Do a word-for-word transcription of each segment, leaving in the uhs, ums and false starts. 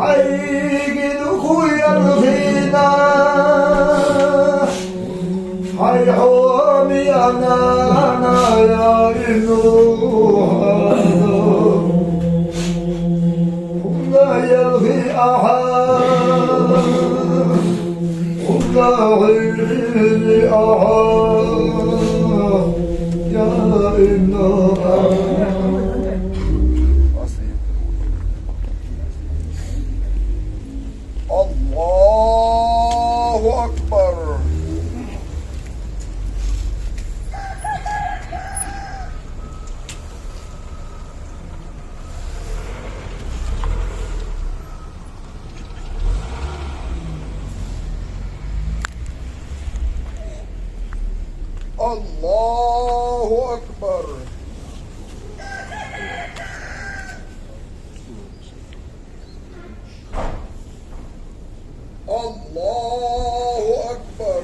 Хьайгина кхуял хина, хьай хьоми анана я инуха. Хьуна ялхи ахьа, хьуна гӀирни ахьа, я инуха. الله أكبر. الله أكبر. الله أكبر.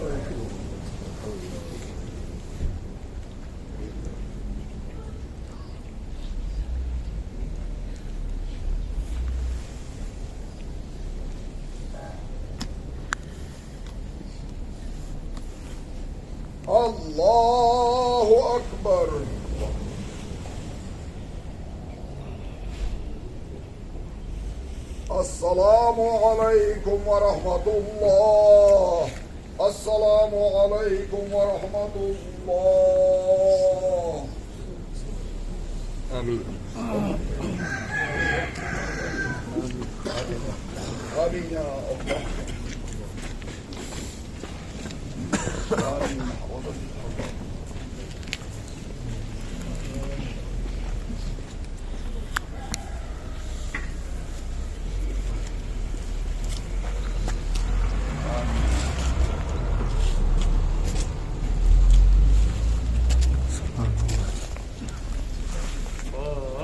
السلام عليكم ورحمة الله. السلام عليكم ورحمة الله. آمين. آمين يا الله. آمين.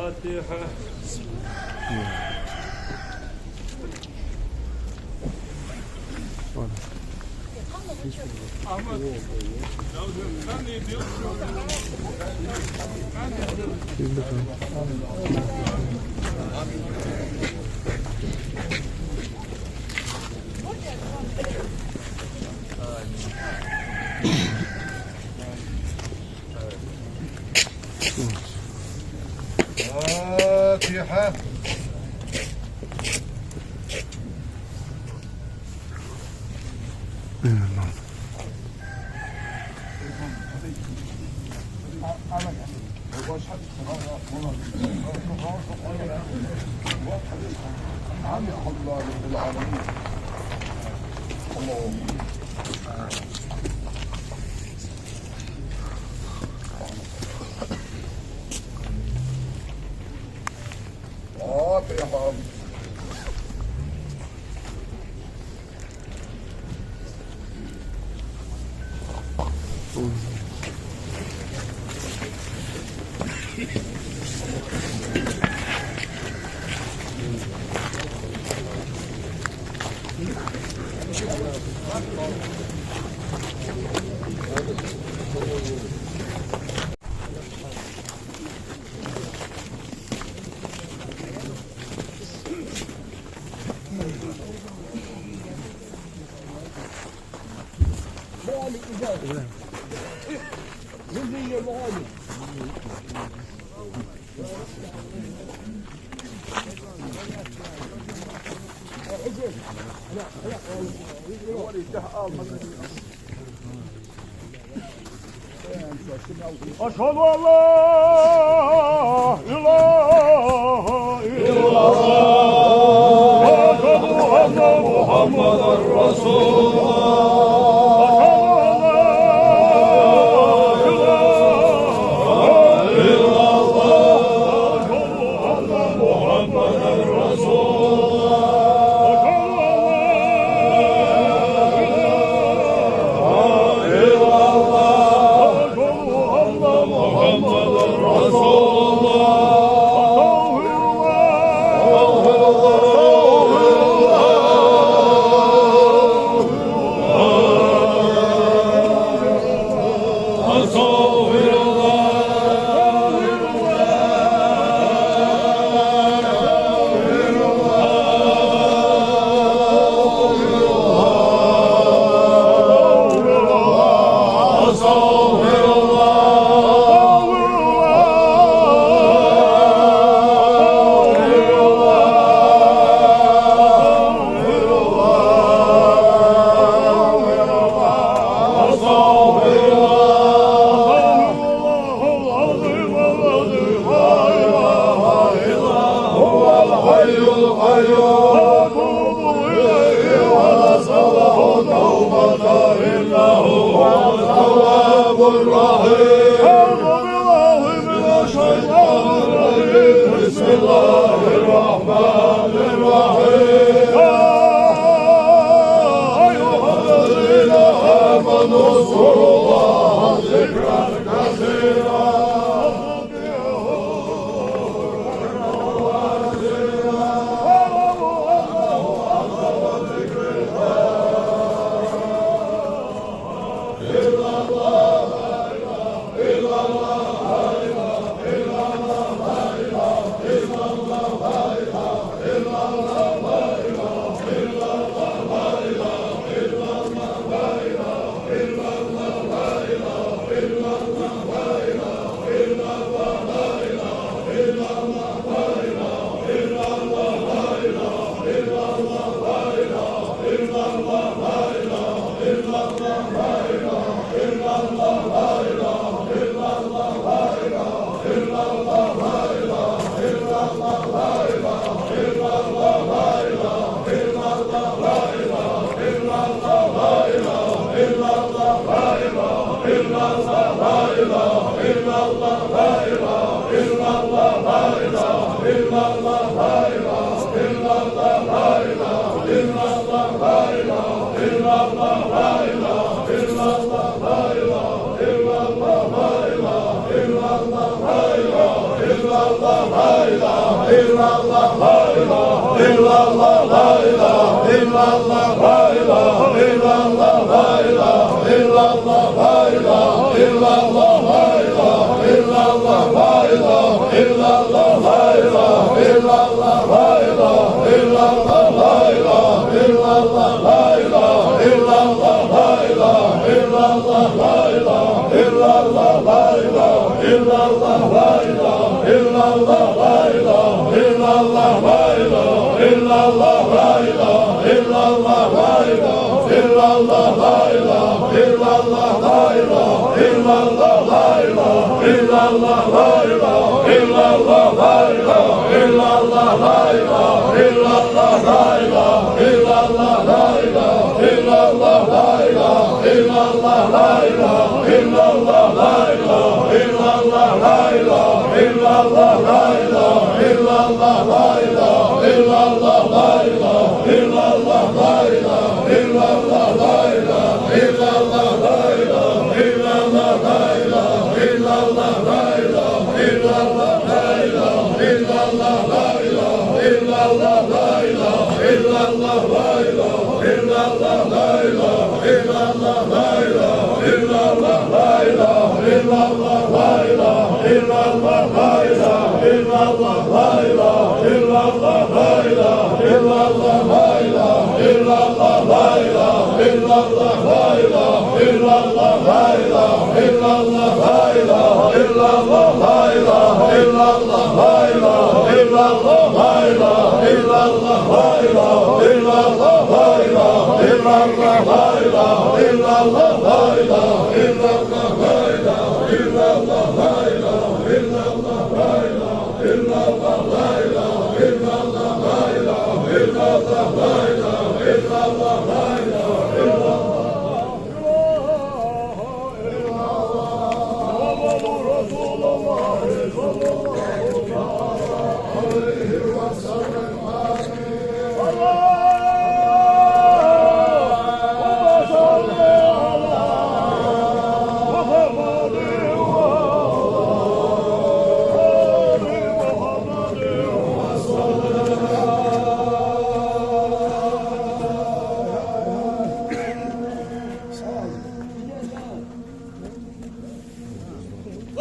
فاتحة. فاتحة. فاتحة. أشهد أن لا إله إلا الله. وأشهد أن محمدا رسول الله. أشهد أن لا إله إلا الله. وأشهد أن محمدا رسول الله. أشهد أن لا إله إلا الله. أشهد أن محمدا رسول الله. أستغفر الله. أستغفر الله. أستغفر الله. هو الحي القيوم. لا تأخذه سنة ولا نوم. إنه هو التواب الرحيم. أعوذ بالله من الشيطان الرجيم. بسم الله الرحمن الرحيم. يا أيها الذين آمنوا اذكروا الله ذكرا كثيرا.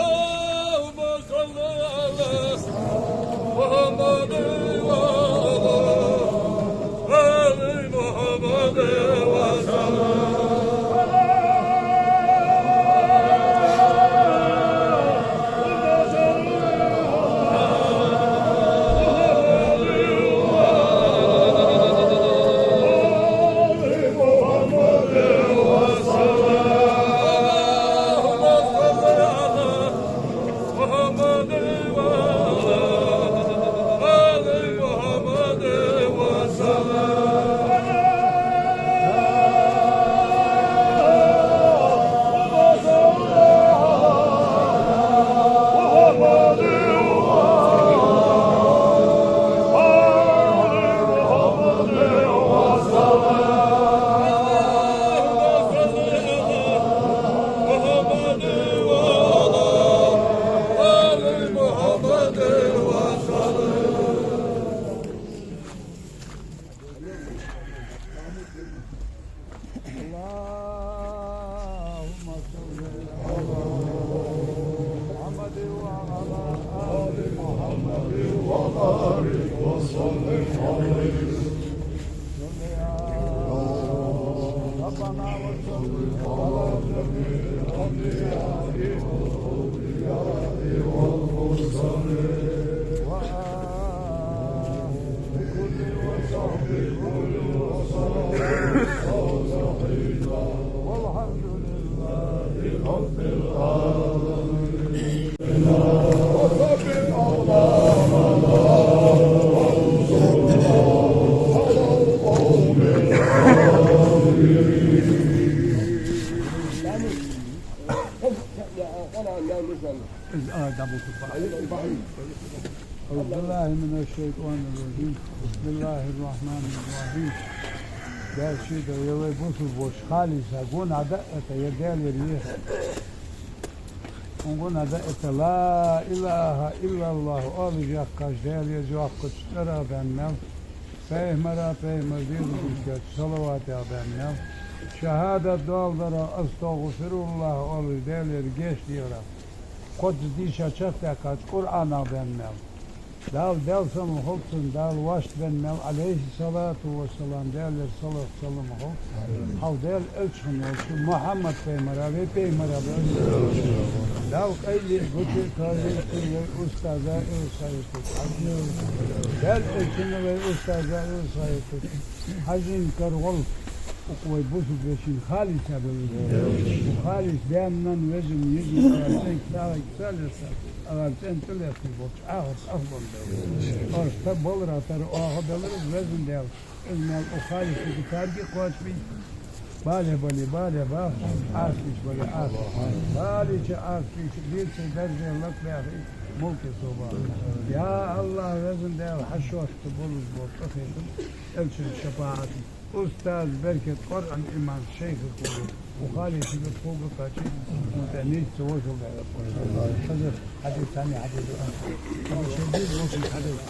اللهم صل على محمد وعلى آل محمد وسلم. اللهم صل على محمد وعلى آل محمد وبارك وسلم عليه. ربنا وصل على جميع الأنبياء والأولياء والمرسلين. وآل كل وصحبه كل وسلم. والحمد لله رب العالمين. أعوذ بالله من الشيطان الرجيم. بسم الله الرحمن الرحيم. Дала шийда, я вай бусалба воша, хьалийца гонахьа да, это я Дала яр е. Гунна да это ла илахӀа иллаллахӀ оалаш йоаккхаш, Даьлера йоаккхача цӀерах баьнна мел, пайхамара, пайхамара дезалашка салаватех баьнна мел, шахӀадат доаладарах, астагӀфируллахӀ оалаш, Даьлера гешт дехарах, кхозза дийша чакхдаьккхача Къуръанах баьнна мел. Дала, Даьла салам хилда цунна, Дала вешта баьнна мел, Ӏалайхи ссалату вассалам, Даьлера салот-салам хилда. Хьалха Даьла элча хинна волча Мухьаммад пайхамара, вай пайхамара баьнна. Дала къайле а, гуча а, тоазе а вай устаза Илсхан-Юртарча Хьажийна. Даьла элчанна, вай устаза Илсхан-Юртарча Хьажийна карагӀолла укх вай бусалба вешийна халиса белла. Укх халиса даьна-нанна, вежарий-йижарий, агӀар цӀенга сагӀийга са леса, агӀар цӀен тӀа лесташ болча Ӏахарта ахлон белла. Оаш тӀа баларах тара оаха белар из, Везан Даьла. Из мел укх халисага царга кхоачам бе. Бале бале, бале ба, Ӏасбеш бале, Ӏасбеш. Балийча Ӏасбеш, дийцача дарже лакхбаьхе, мулке собаха. Я АллахӀ, Везан Даьла, хьа шоашта болаш бола къахетам, элчан шапаӀатам, устаза беркат, Къуръан, иман, шайх хургва, укх халисага тхога кхача, укх тӀа нийсса вошал даьра. Хазар хьадис, цхьанне хьадис да. Хазар шайх дийца вошал хьадис.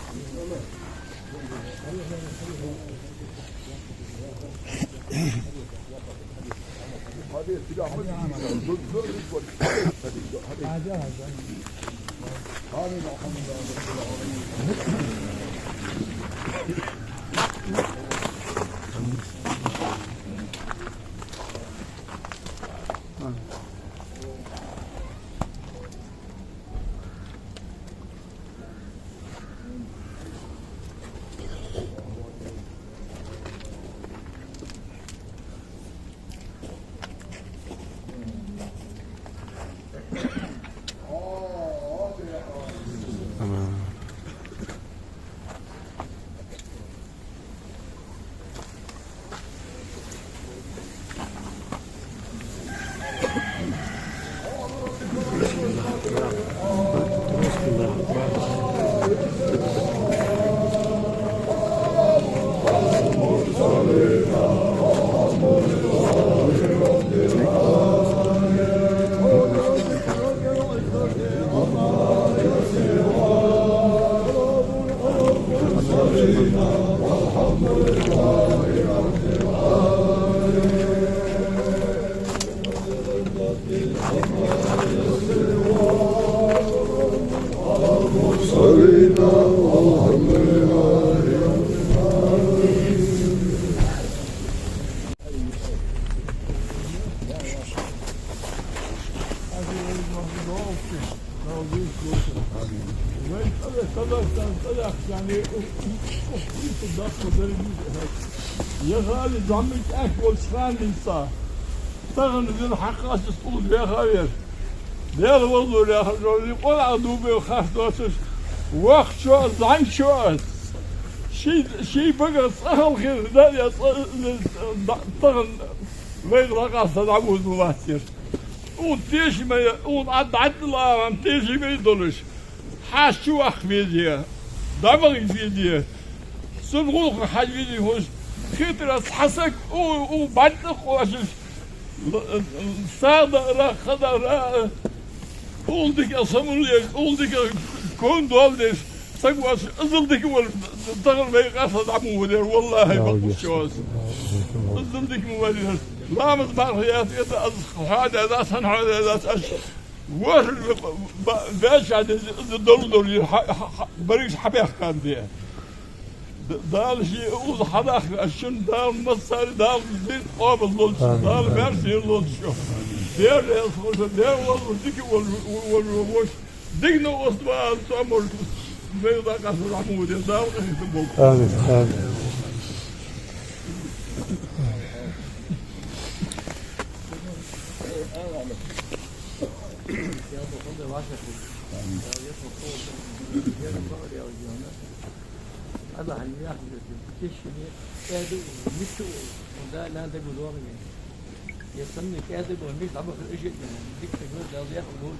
Я хали зӀамига тӀехьа волча хананца тахан вир хьакхаччалца уллув веха вер. Даьла валлур яхар жо, Къуръан дув бе харц доацаш, воккхачо а, зӀамигачо а, ший, ший багара цкъа хала хилар, да, я цкъа, да, тахан вайга лакха са дӀаводаш вацар. Укх тешаме, укх Ӏад-, Ӏаддала агӀам тешаме долаш, хьаьша чуваккха везе, дӀаваха везе, цун гӀулакхага хьажа везе хулаш, хетар цхьа саг, у, у бӀарга кхоачаш, сагӀа даар, ха даар, уллув дика самал еш, уллув дика кон доал деш, саг воацаш, иззал дика вар, тахан вай къаьстта дӀа ма вадар, валлахӀи, бакъ ва шоана. Иззал дика ма вадар. Ламаз марха яц, это аз хьоадаьдац, хьан хьоадаьдац, аз ворхӀ ба-, баьчча деза, иззал дов дов, хьа-, хьа-, хьа-, бараш хьабаьхкан де. Д-, Дала ший укхаза хьадахка, аз шун Дала массари Дала дин къоабал лолда, Дала маьрша лолда шо. Дера ял хоза, дера валлур, дика валлур, валлур, валлур. Дика новкъостал ва, аз цу амург вай дакъа хьа ма вуде, Дала къахетам болба. Амин, амин. Амин. Аллахӏа яхар тешаме, кӀаьда а, мичча а, хӀунда нана дагадоагӀа вайна. Е санна кӀаьда а, мичча дӀабахар уж а, дика дагадоагӀа, Дала яхар болаш.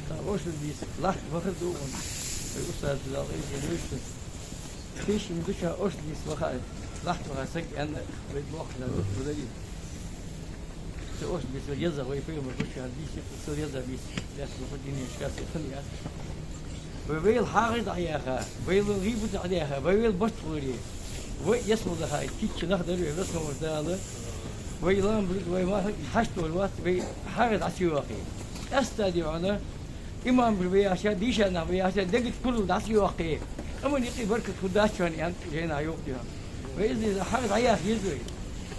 Сан ошло дийца лахьт вахар да вон. Вай устаза Дала къахетам болба. Тешаме да шоана ошло дийца ваха, лахьт ваха саг аьнна, вай бохк Дала гудари. Ош бисал еза вай пайхамар хушан бийса, сал еза бийса, лаьца ху динин шкас хун я. Вай вайл хьагӀар дӀаяха, вайл гӀийбат дӀаяха, вай вайл барт хуле. Вай ясмал даха, кийча нах дар вай, ясмал Дала. Вай лам бурд, вай махак хьашт вар вац, вай хьагӀар дӀа ца йоаккхе. Къаьстта дий хьона, имам бир ваяхча, дийша нах ваяхча, дегат курал дӀа ца йоаккхе. Амма никъи баркат хургдац шоана, аьнна, жайна йоах дий хьона. Вай из деза хьагӀ дӀаяха еза вай.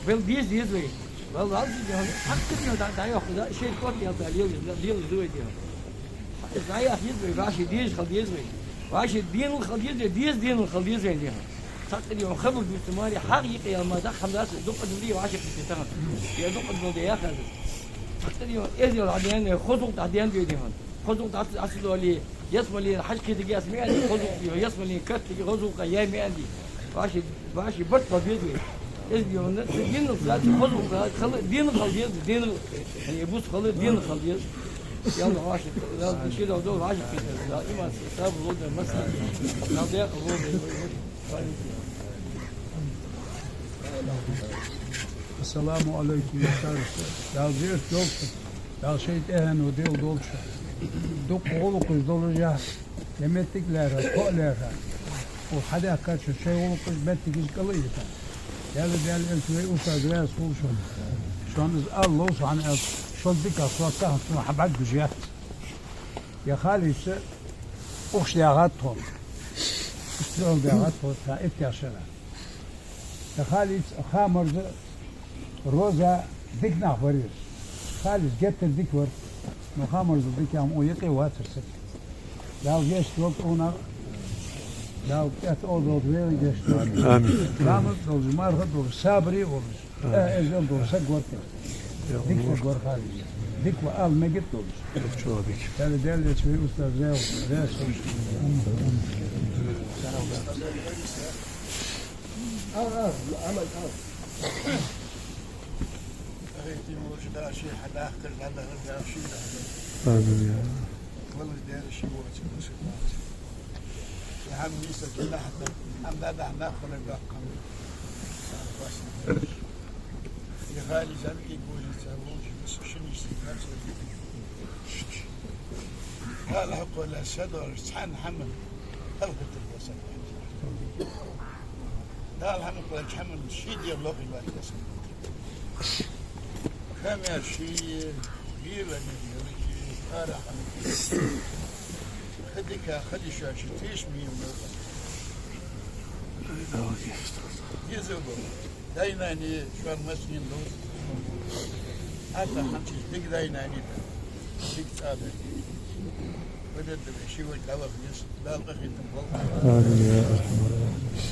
Вайл деза еза вай. Вайл вац дий хьона, хьакха дий хьона, дӀа-, дӀайоаккха, да, шер кот ялта, лел из, лел из вай дий хьона. Из дӀаяха еза вай, вӀаши дезаш хила деза вай. ВӀаши денал хила деза вай, деза денал хила деза вай дий хьона. Цхьаккха дий хьона, хабар дувца маре, хьагӀ йикъе ял ма дах, хӀама дац, дукха дувлий вӀаши кхетий тахан. Я дукха дувлде яхаза. Цхьаккха дий хьона, эзел хьаденна, хозал дӀаденна дий хьона. Хозал дӀа-, дӀасадоале, ясмален хьаж кхетиге яс меанди, хозал дий хьона, ясмален каттиге хозал кхы я меанди. ВӀаши, вӀаши барт хила деза вай. Эзел дий хьона, цу динал саца хозал кхы хила, динал хила деза, динал, э, бус хила, динал хила деза. Ялла вӀаши, ялла дишира дол вӀаши кхетар, ялла иман саб лода, масса, ялла декъа лода. Ассаламу Ӏалайкум, я староста. Дала зерат долда шун, Дала шоай тӀехьено Даьла долда шун. Дукха гӀулакхаш долаш я, я моттиг лаьрхӀа, кхоъ лаьрхӀа. Укх хьадаьхкача шоай гӀулакхаш, моттигаш кӀал а йита. Даьла, Даьла элча вай устаз раьза хул шоана. Шоана из ала лов сона аьлча, шул дика со тахан цунах хьабӀаргагуш яц. Я Халиса ухаш даьгӀад тхо. Стрел даьгӀад тхо, тха иттех шера. Я Халис, Хамарза, Роза дика нах бар уж. Халис геттара дика вар. Но Хамарзал дика ям, укх юкъе вацар саг. Дала гешт долда цунах, Дала кӀаьда оалаш долда вайна гешт долда. Амин. Ламаз долаш, марха долаш, сабаре волаш. Э, эзел дола саг вар-кх. Дика саг вар Халис. Дика ва ала мегаш долаш. Чо дика. Даьла, Даьла элча вай устаз зел, зел. Амин, я. Валлахь, дера ши воацар, ши воацар. Я хӀама нийса кхы дахьа, хӀама дӀадахьа нах хулар доккха хӀама. Я Халис, зӀамига гожица вовча, бус шин йиша нах хулар. Дала хьакхола са долаш, цхьан хӀаман алхатар босан. Дала хьанна кхоача хӀаман ший дегӀ лохе латтас. Хамер ший, гӀийла мегар ший, арахьа мегар ший. Хадика, хадиша ший, теш мийна. Деза го. Дай-нани шоана массанена доз. Атта хӀанз дика дай-нани да. Дика цӀа да. Вадат да ший вай дӀаваха вес. Дала къахетам болба. Амин, я архамар рахимин.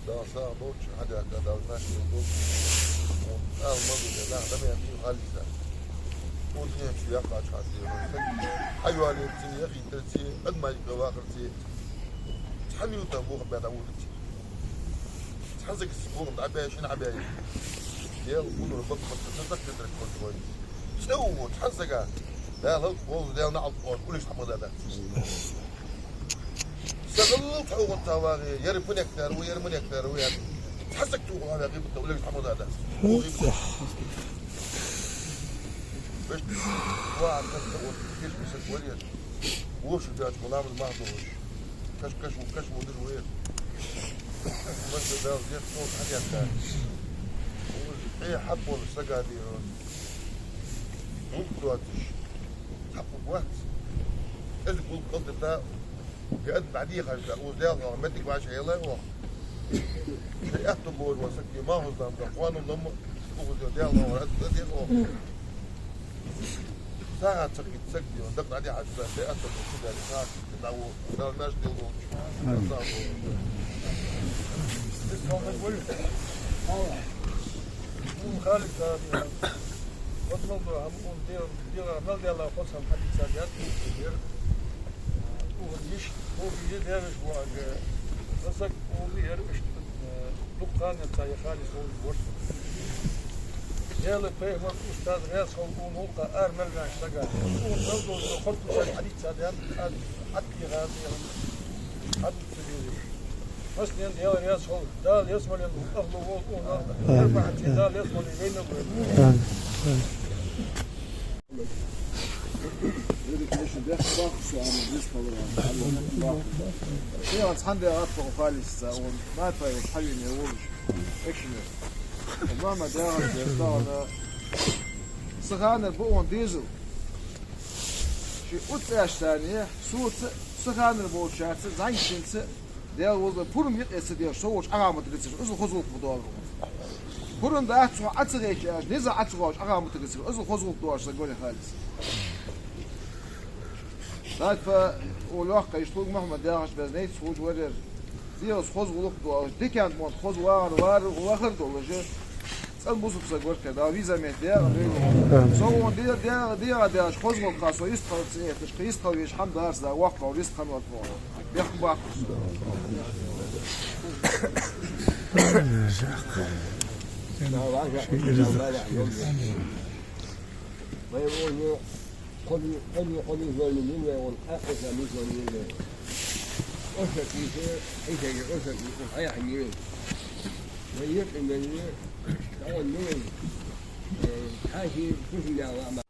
Дала сагӀа долда, хьадаьхка Дала маьрша долда. Ала ма дий, нах дӀа ма яхий, Халиса. Укх дунен чу яккхача хана дий, саг хьайоалаярца, яхийтарца, адамашка вахарца. Цхьа минута бохам баь дӀаводаций. Цхьан сага бохам дӀабаь, шин хьабаь. Даьла гунара бакъ-бакъ цхьа саг хетарг хургвой. ЦӀа вугӀу цхьан сага. Даьла хьалха волча Даьла наӀалт оаш уллаш хьа ма дадац. Сагал цхьа гӀулакх ца вагӀе, яр пунектар ву, яр мунектар ву, яр. Цхьа саг цу гӀулакха гӀийбат, уллаш хьа ма дадац. Вешта, ва, а, кас, вот, кеш, кеш, вот, яр. Воша даьча гӀулам мах дохуш. Каш, каш, каш, вот, яр. Ман да дал, яр, вот, а, яр, да. Э, хьаб бол сага дий, вот. Гулг доацаш. Хьаб бу вац. Из гулг кӀалдита, Га ад баьдий хьажа, уз Даьла хьо, меттиг вӀашагӀъелла оаха. Шоай аьттув бора ва саг, ма хӀуз дам да, къоанал лама, укхаза Даьла хьо, ад да деза оаха. СагӀа ца кхийта саг дий, дакъа дӀадихьа ца, шоай аьттув бора, шу даьлла, сагӀа кхийта дӀавода, Дала маьрша дилла волча. Халид, а, вот мел ду, ам, он дел, дела, мел дела, хосам, хадиса, яд, яр. Укхун йиша, укхун йиша дерриш воагӀа, саг укхун яр, ишта, э, дукха хана цхьа я Халис волча ворхӀ. Даьла, пайхамара, устаза раьза хилва укхун гӀулакха, ара мел ваьннача сага. Укхун мел долча хорта шоай хьадийца ден, ад-, ад-, ад-, ад-, ад-, Массанена Даьла раьза хилва, Дала ялсмален ахӀлу волва укхунна. Амин. Дала ялсмале вайна а войла. Амин. Амин. Деррига дешаш бехк баккха со, амин, деза хилар, амин. Шийгара цхьан дегӀа тхо халисца, он Матфай волча хьавена волаш, экшина. Мама дегӀа деза, тхона са ханара ба он дезал. Ший уццаьш сани, соца, са ханара болчарца, зӀамигачунца, Даьла возал пурам юкъе ца деш, со волча Ӏаламат гацар, иззал хоза гӀулакх ма доагӀа. Пурам дац цо Ӏа ца гӀайча аьлча, низагӀа Ӏа ца гӀойташ Ӏаламат гацар, иззал хоза гӀулакх доагӀаш са гонахьа хилац. Дайта, о лохкхайш луг Мухьаммад дегӀаш беза найц хулаш варера. ДегӀас хоза гӀулакх доагӀаш, дикан мотт хоза вагӀар вар, вахар долаш. ЦӀена бусалба саг вар-кх, Дала веза метте дегӀа дойла. Амин. Со вон дегӀа, дегӀа, дегӀа дегӀаш хоза гӀулакха со йистхила ца эташ, кхы йистхила везаш хӀама дар са, воккха вар йистхила вар тхона. Бехк баккха. Вай вон Кхо, кхо, кхо золи мин вай, вон Ӏакъиса мин золи мин вай. Оша кисе, Ӏисаге оша кисе, хьаяхьа мин вай. Вай екъа мин вай, таван мин вай. Хьаси, кусин яла ма.